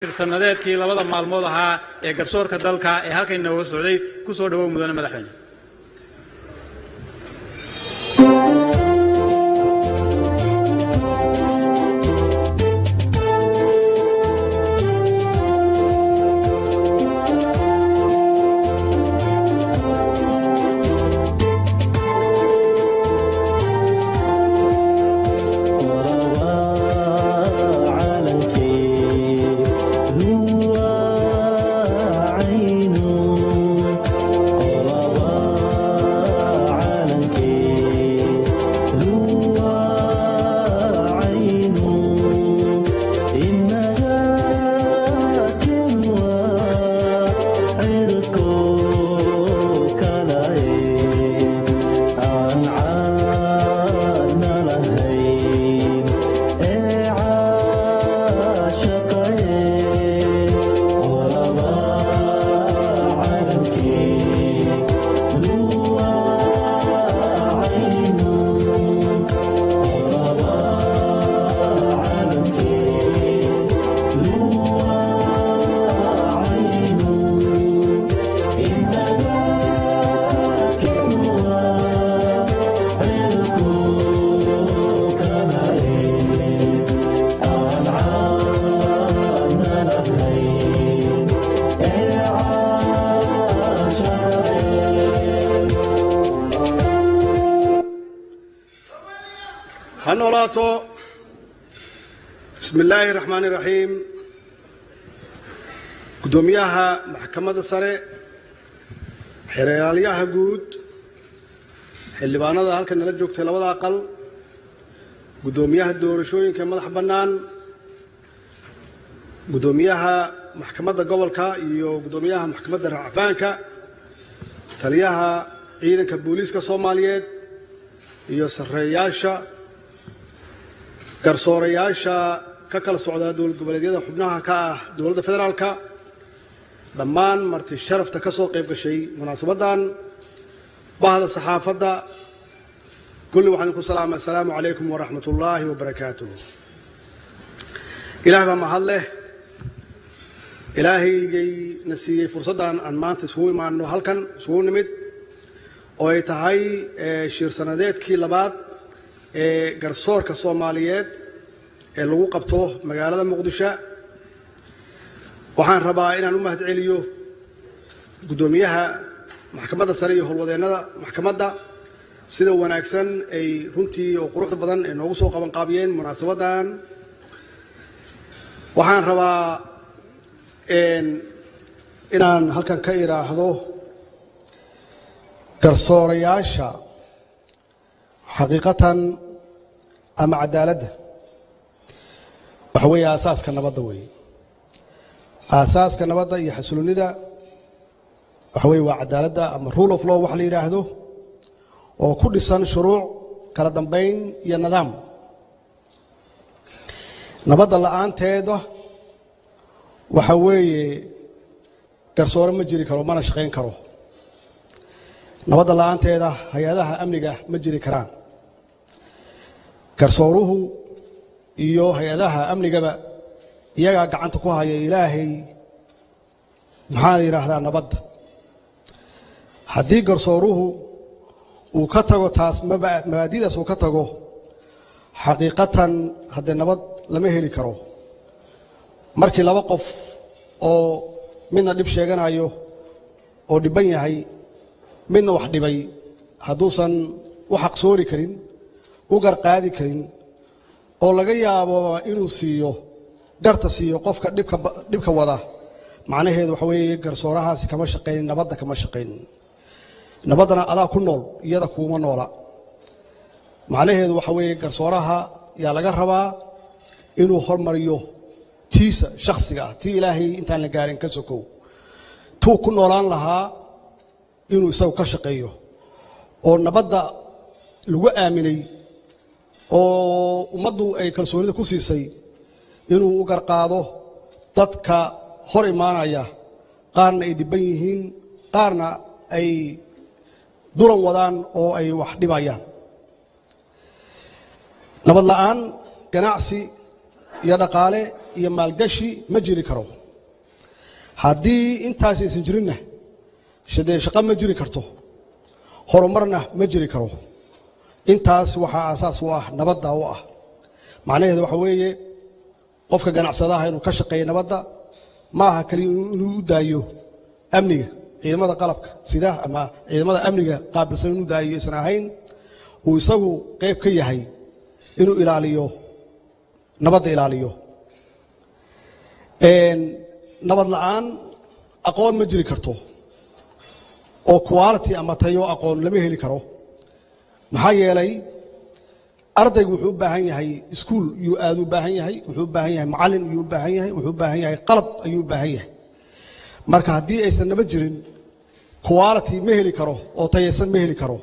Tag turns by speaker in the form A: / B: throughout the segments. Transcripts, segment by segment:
A: Sanadeedkii labada maalmood ahaa ee garsoorka dalka ee halkan inooga socday, ku soo dhawow mudane madaxweyne.
B: Ha noolaato. Bismi illaahi raxmaani raxiim. Guddoomiyaha maxkamadda sare, xeeraalyaha guud, xildhibaanada halkan nala joogtay labada aqal, guddoomiyaha doorashooyinka madax bannaan, guddoomiyaha maxkamadda gobolka iyo guddoomiyaha maxkamadda racfaanka, taliyaha ciidanka booliiska Soomaaliyeed iyo sarreeyaasha garsoorayaasha ka kala socda dowlad goboleedyada xubnaha ka ah dowladda federaalka, dhammaan marti sharafta ka soo qayb gashay munaasabaddan, bahda saxaafadda, kulli waxaan idinku salaamay assalaamu calaykum waraxmat ullaahi wabarakaatuh. Ilaah baa mahad leh, Ilaahaygay na siiyey fursaddan aan maanta isugu imaano halkan isugu nimid, oo ay tahay shir sanadeedkii labaad ee garsoorka Soomaaliyeed ee lagu qabto magaalada Muqdisho. Waxaan rabaa inaan u mahad celiyo guddoomiyaha maxkamadda sare iyo howlwadeennada maxkamadda sida wanaagsan ay runtii oo quruxda badan ay noogu soo qabanqaabiyeen munaasabaddan. Waxaan rabaa inaan halkan ka idhaahdo garsoorayaasha xaqiiqatan ama cadaaladda waxa weeye aasaaska nabadda weeye. Aasaaska nabadda iyo xasiloonnida waxa weeye waa cadaaladda ama rule of law wax la yidhaahdo, oo ku dhisan shuruuc, kala dambayn iyo nidaam. Nabadda la'aanteeda waxa weeye garsoore ma jiri karo, mana shaqayn karo. Nabadda la'aanteeda hay-adaha amniga ma jiri karaan. Garsooruhu iyo hay-adaha amnigaba iyagaa gacanta ku haya Ilaahay, maxaa la yidhaahdaa, nabadda. Haddii garsooruhu uu ka tago taas, mabaadidaas uu ka tago, xaqiiqatan haddee nabad lama heli karo. Markii laba qof oo midna dhib sheeganayo oo dhibban yahay, midna wax dhibay, hadduusan u xaqsoori karin, u garqaadi karin, oo laga yaabo inuu siiyo garta, siiyo qofka dhibka wada, macnaheedu waxa weeye garsoorahaasi kama shaqaynin nabadda, kama shaqaynin nabaddana. Adaa ku nool, iyada kuuma noola. Macnaheedu waxa weeye garsooraha yaa laga rabaa inuu hormariyo tiisa shakhsiga ah, tii Ilaahay intaan la gaarin ka sokow, tuu ku noolaan lahaa inuu isagu ka shaqeeyo, oo nabadda lagu aaminay oo ummaddu ay kalsoonida ku siisay inuu u garqaado dadka hor imaanaya, qaarna ay dhibban yihiin, qaarna ay dulan wadaan oo ay wax dhibayaan. Nabad la'aan ganacsi iyo dhaqaale iyo maalgashi ma jiri karo. Haddii intaas aysan jirinna, shadee shaqo ma jiri karto, horumarna ma jiri karo. Intaas waxaa aasaas u ah nabadda u ah. Macnaheedu waxa weeye qofka ganacsadaha inuu ka shaqeeyo nabadda ma aha keliya inuu u daayo amniga ciidamada qalabka sida ama ciidamada amniga qaabilsan inuu daayo isan ahayn, uu isagu qayb ka yahay inuu ilaaliyo nabadda ilaaliyo. Nabad la'aan aqoon ma jiri karto, oo quality ama tayo aqoon lama heli karo. Maxaa yeelay ardaygu wuxuu u baahan yahay iskuul yuu aad u baahan yahay, wuxuu u baahan yahay macallin yuu u baahan yahay, wuxuu u baahan yahay qalab ayuu u baahan yahay. Marka haddii aysan nabad jirin, quality ma heli karo oo tayaysan ma heli karo.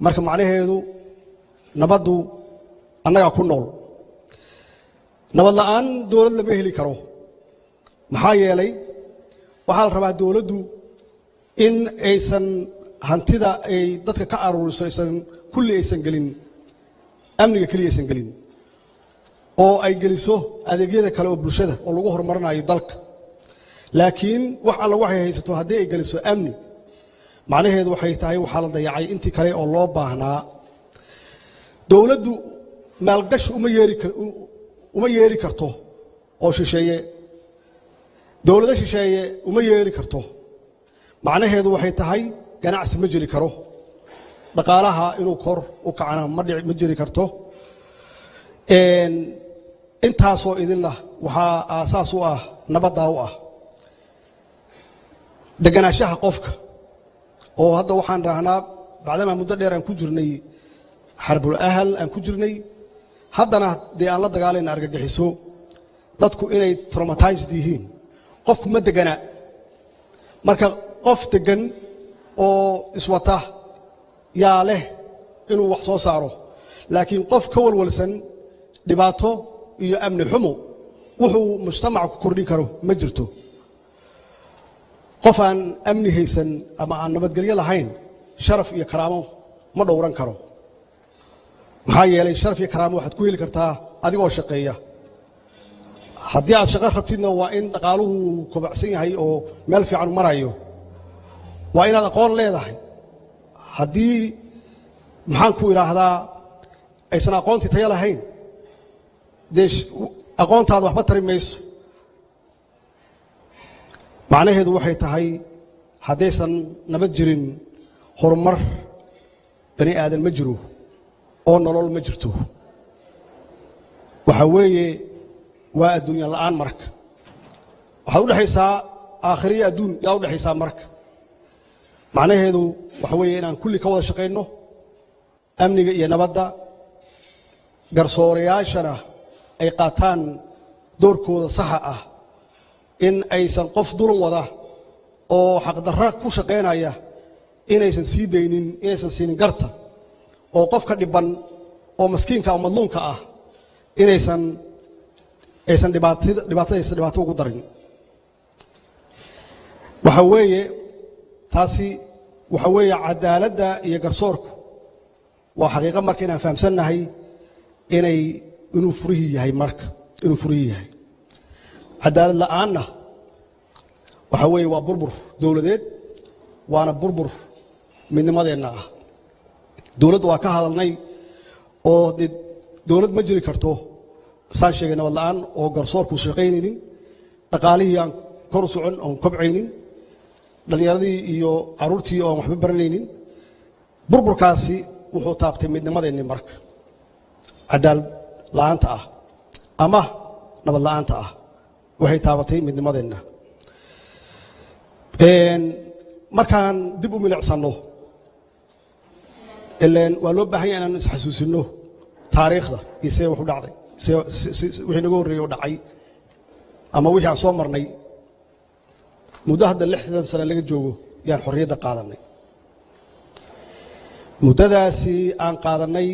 B: Marka macnaheedu nabaddu annagaa ku nool. Nabad la'aan dowlad lama heli karo. Maxaa yeelay waxaa la rabaa dowladdu in aysan hantida ay dadka ka aruuriso aysan kulli aysan gelin amniga keliya aysan gelin, oo ay geliso adeegyada kale oo bulshada oo lagu horumarinayo dalka. Laakiin wax alla waxay haysato haddii ay geliso amni, macnaheedu waxay tahay waxaa la dayacay intii kale oo loo baahnaa. Dowladdu maalgashi uma yeeri karto oo shisheeye, dowlado shisheeye uma yeeri karto. Macnaheedu waxay tahay ganacsi ma jiri karo, dhaqaalaha inuu kor u kacana ma jiri karto. Intaasoo idinla waxaa aasaas u ah nabaddaa u ah deganaanshaha qofka. Oo hadda waxaan rahnaa bacdamaa muddo dheer aan ku jirnay xarbul ahal aan ku jirnay, haddana dee aan la dagaalayna argagixiso, dadku inay traumatized yihiin. Qofku ma degana. Marka qof degan oo iswata yaa leh inuu wax soo saaro, laakiin qof ka walwalsan dhibaato iyo amni xumo wuxuu mujtamaca ku kordhin karo ma jirto. Qof aan amni haysan ama aan nabadgelyo lahayn sharaf iyo karaamo ma dhowran karo. Maxaa yeelay sharaf iyo karaamo waxaad ku heli kartaa adigoo shaqeeya. Haddii aad shaqo rabtidna waa in dhaqaaluhu kobacsan yahay oo meel fiican marayo, waa inaad aqoon leedahay. Haddii maxaan ku idhaahdaa aysan aqoontii tayo lahayn, dee aqoontaada waxba tari mayso. Macnaheedu waxay tahay haddaysan nabad jirin horumar bani aadan ma jiro oo nolol ma jirto. Waxa weeye waa adduunya la'aan. Marka waxaad u dhexaysaa aakhiriyo adduun yaa u dhexaysaa. Marka macnaheedu waxa weeye inaan kulli ka wada shaqayno amniga iyo nabadda, garsoorayaashana ay qaataan doorkooda saxa ah, in aysan qof dulan wada oo xaqdarra ku shaqaynaya inaysan sii daynin, inaysan siinin garta, oo qofka dhiban oo maskiinka oo madluumka ah inaysan aysan dhibaatadaysan dhibaato ugu darin. Waxa weeye taasi waxa weeye cadaaladda iyo garsoorku waa xaqiiqo. Marka inaan fahamsannahay inuu furihii yahay, marka inuu furihii yahay. Cadaalad la'aanna waxa weeye waa burbur dowladeed, waana burbur midnimadeenna ah. Dowladda waa ka hadalnay oo dee dowlad ma jiri karto saan sheegay nabad la'aan oo garsoorku shaqaynaynin, dhaqaalihii aan kor u socon oon kobcaynin, dhallinyaradii iyo carruurtii oon waxba baranaynin. Burburkaasi wuxuu taabtay midnimadeennii. Marka cadaalad la'aanta ah ama nabad la'aanta ah waxay taabatay midnimadeenna. Markaan dib u milicsanno, ileen waa loo baahan yahay inaan isxasuusinno taariikhda iyo see wax u dhacday, wixii naga horreeyey oo dhacay ama wixii aan soo marnay. Muddo hadda 60 sano laga joogo yaan xorriyadda qaadannay. Muddadaasi aan qaadannay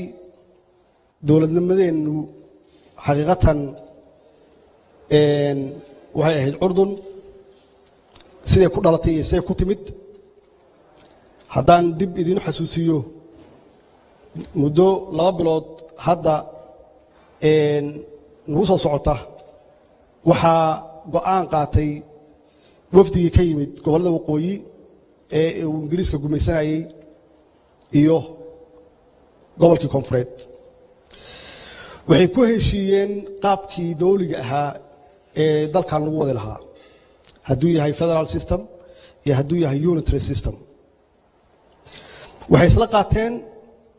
B: dowladnimadeennu xaqiiqatan waxay ahayd curdun. Siday ku dhalatay iyo siday ku timid haddaan dib idiin xasuusiyo, muddo 2 bilood hadda nagu soo socota Waxaa go'aan qaatay wafdigii ka yimid gobollada waqooyi ee uu Ingiriiska gumaysanayey iyo gobolkii koonfureed. Waxay ku heshiiyeen qaabkii dawliga ahaa ee dalkan lagu wadi lahaa, hadduu yahay federal system iyo hadduu yahay unitary system. Waxay isla qaateen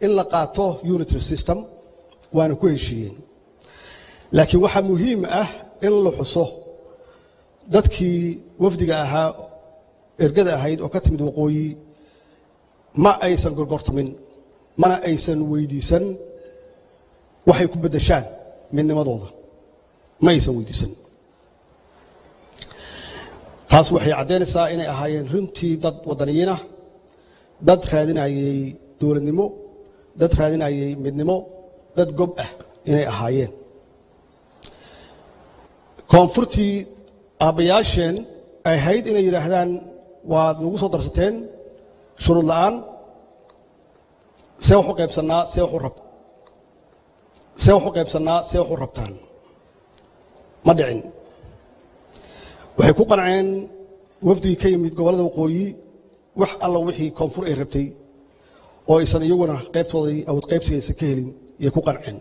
B: in la qaato unitary system, waana ku heshiiyeen. Laakiin waxaa muhiim ah in la xuso dadkii wafdiga ahaa, ergada ahayd oo ka timid waqooyi, ma aysan gorgortamin, mana aysan weydiisan waxay ku beddeshaan midnimadooda, ma aysan weydiisan. Taas waxay caddaynaysaa inay ahaayeen runtii dad waddaniyiin ah, dad raadinayey dowladnimo, dad raadinayey midnimo, dad gob ah inay ahaayeen. Koonfurtii aabbayaasheen ay ahayd inay yidhaahdaan, "Waad nagu soo darsateen shuruud la'aan, see wax u qaybsannaa, see wax u rab see wax u qaybsannaa, see wax u rabtaan?" Ma dhicin. Waxay ku qanceen wafdigii ka yimid gobollada waqooyi wax alla wixii koonfur ay rabtay oo aysan iyaguna qaybtoodii awood qaybsiga aysan ka helin ayay ku qanceen.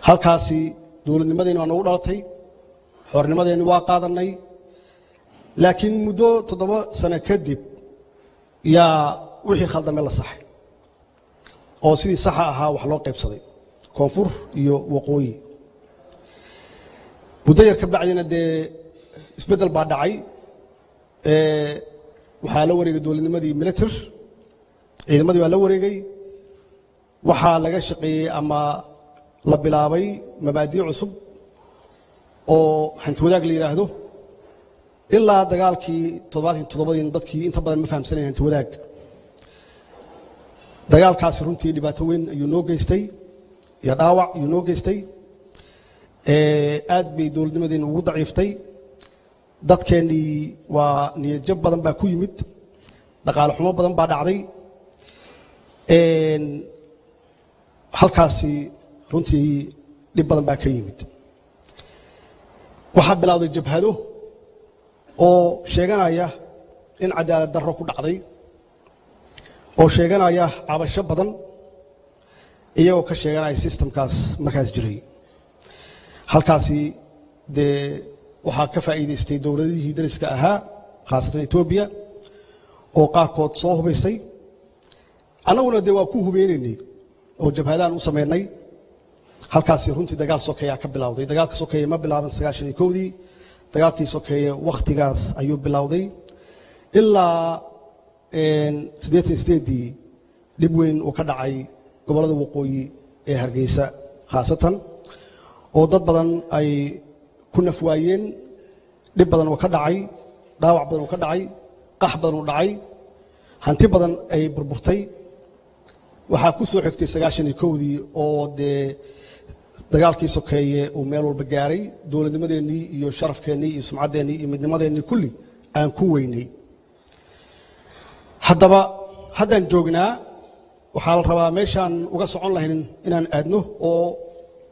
B: Halkaasi dowladnimadeenni waa nagu dhalatay, xornimadeenni waa qaadannay. Laakiin muddo 7 sano kadib yaa wixii khaldame la saxay oo sidii saxa ahaa wax loo qaybsaday koonfur iyo waqooyi. Muddo yar ka bacdina dee isbeddel baa dhacay. Waxaa la wareegay dowladnimadii military, ciidamadii baa la wareegay. Waxaa laga shaqeeyey ama la bilaabay mabaadii cusub oo hanti wadaag la yidhaahdo. Ilaa dagaalkii 77-diina dadkii inta badan ma fahamsanayn hanti wadaag. Dagaalkaasi runtii dhibaato weyn ayuu noo geystay iyo dhaawac ayuu noo geystay. Aad bay dowladnimadeenu ugu daciiftay. Dadkeennii waa niyadjab badan baa ku yimid, dhaqaale xumo badan baa dhacday. Halkaasi runtii dhib badan baa ka yimid. Waxaa bilowday jabhado oo sheeganaya in cadaalad darro ku dhacday, oo sheeganaya cabasho badan, iyagoo ka sheeganaya systemkaas markaas jiray. Halkaasi dee waxaa ka faa'iidaystay dowladihii dariska ahaa, khaasatan Etoobiya, oo qaarkood soo hubaysay. Annaguna dee waa ku hubeynaynay oo jabhadaan u samaynay. Halkaasi runtii dagaal sokeeyaa ka bilowday. Dagaalka sokeeye ma bilaaban 91-dii. Dagaalkii sokeeye wakhtigaas ayuu bilowday ilaa 88-dii dhib weyn uu ka dhacay gobollada waqooyi ee Hargeysa khaasatan, oo dad badan ay ku naf waayeen, dhib badan oo ka dhacay, dhaawac badan oo ka dhacay, qax badan oo dhacay, hanti badan ay burburtay. Waxaa ku soo xigtay 91-dii oo dee dagaalkii sokeeye uu meel walba gaaray, dowladnimadeennii iyo sharafkeennii iyo sumcaddeenii iyo midnimadeennii kulli aan ku weynay. Haddaba haddaan joognaa, waxaa la rabaa meeshaan uga socon lahayn inaan aadno oo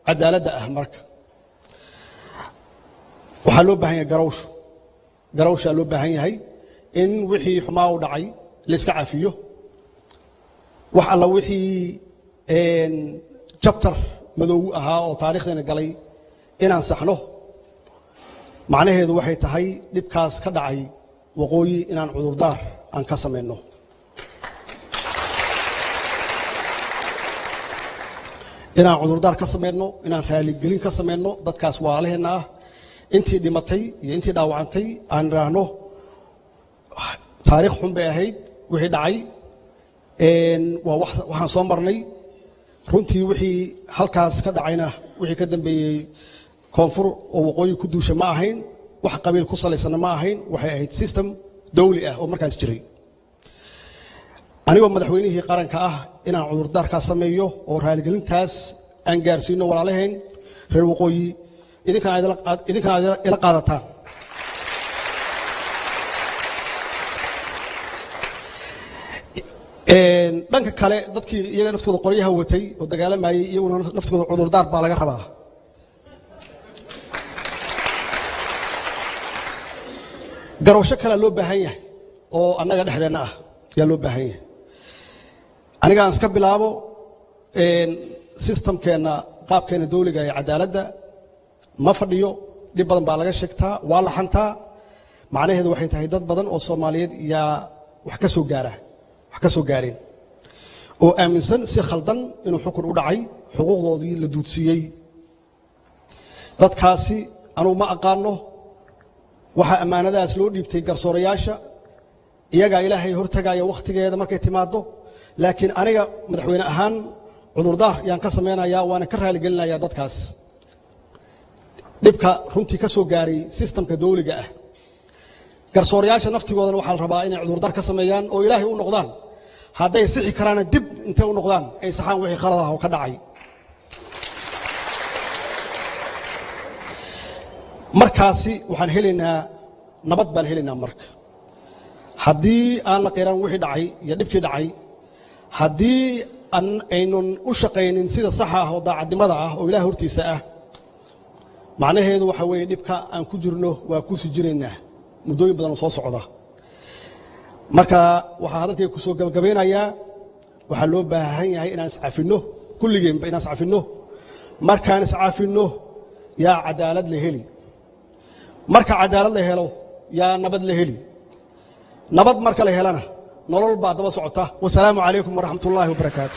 B: cadaaladda ah. Marka waxaa loo baahan yahay garawsho, garawshaa loo baahan yahay in wixii xumaa u dhacay la iska cafiyo, wax alla wixii chapter madow ahaa oo taariikhdeena galay inaan saxno. Macnaheedu waxay tahay dhibkaas ka dhacay waqooyi inaan cudurdaar aan ka samayno, inaan cudurdaar ka samayno, inaan raaligelin ka samayno dadkaas walaalaheenna ah, intii dhimatay iyo intii dhaawacantay aan idhaahno taariikh xun bay ahayd wixii dhacay, waa waxaan soo marnay. Runtii wixii halkaas ka dhacayna, wixii ka dambeeyey koonfur oo waqooyi ku duusha ma ahayn, wax qabiil ku salaysanna ma ahayn, waxay ahayd system dawli ah oo markaas jiray. Anigoo madaxweynihii qaranka ah inaan cudurdaarkaa sameeyo oo raaligelintaas aan gaarsiino walaalaheen reer waqooyi, idinkana aad ila qaadataan. Dhanka kale dadkii iyaga naftooda qoryaha watay oo dagaalamayey, iyaguna naftooda cudurdaar baa laga rabaa. Garowsho kalea loo baahan yahay oo annaga dhexdeenna ah yaa loo baahan yahay. Aniga aan iska bilaabo, systemkeenna, qaabkeenna dawliga ee cadaaladda ma fadhiyo. Dhib badan baa laga sheegtaa, waa la xantaa. Macnaheedu waxay tahay dad badan oo Soomaaliyeed yaa wax ka soo gaara, wax ka soo gaareen, oo aaminsan si khaldan inuu xukun u dhacay, xuquuqdoodii la duudsiiyey. Dadkaasi anugu ma aqaano. Waxaa ammaanadaas loo dhiibtay garsoorayaasha, iyagaa Ilaahay hortagaaya wakhtigeeda markay timaaddo. Laakiin aniga madaxweyne ahaan cudurdaar yaan ka samaynayaa, waana ka raaligelinayaa dadkaas dhibka runtii ka soo gaaray sistamka dawliga ah. Garsoorayaasha naftigoodana waxaa la rabaa inay cudurdaar ka sameeyaan oo Ilaahay u noqdaan. Hadday sixi karaana dib intay u noqdaan ay saxaan wixii khalad ah oo ka dhacay. Markaasi waxaan helaynaa nabad baan helaynaa. Marka haddii aan la qiran wixii dhacay iyo dhibkii dhacay, haddii aynun u shaqaynin sida saxa ah oo daacadnimada ah oo Ilaah hortiisa ah, macnaheedu waxa weeye dhibka aan ku jirno waa ku sii jiraynaa muddooyin badan oo soo socda. Marka waxaa hadalkayga ku soo gabagabeynayaa, waxaa loo baahan yahay inaan iscafinno, kulligeenba inaan iscafinno. Markaan iscafinno yaa cadaalad la heli. Marka cadaalad la helo yaa nabad la heli. Nabad marka la helana nolol baa daba socota. Wasalaamu calaykum waraxmat ullaahi wabarakaatu.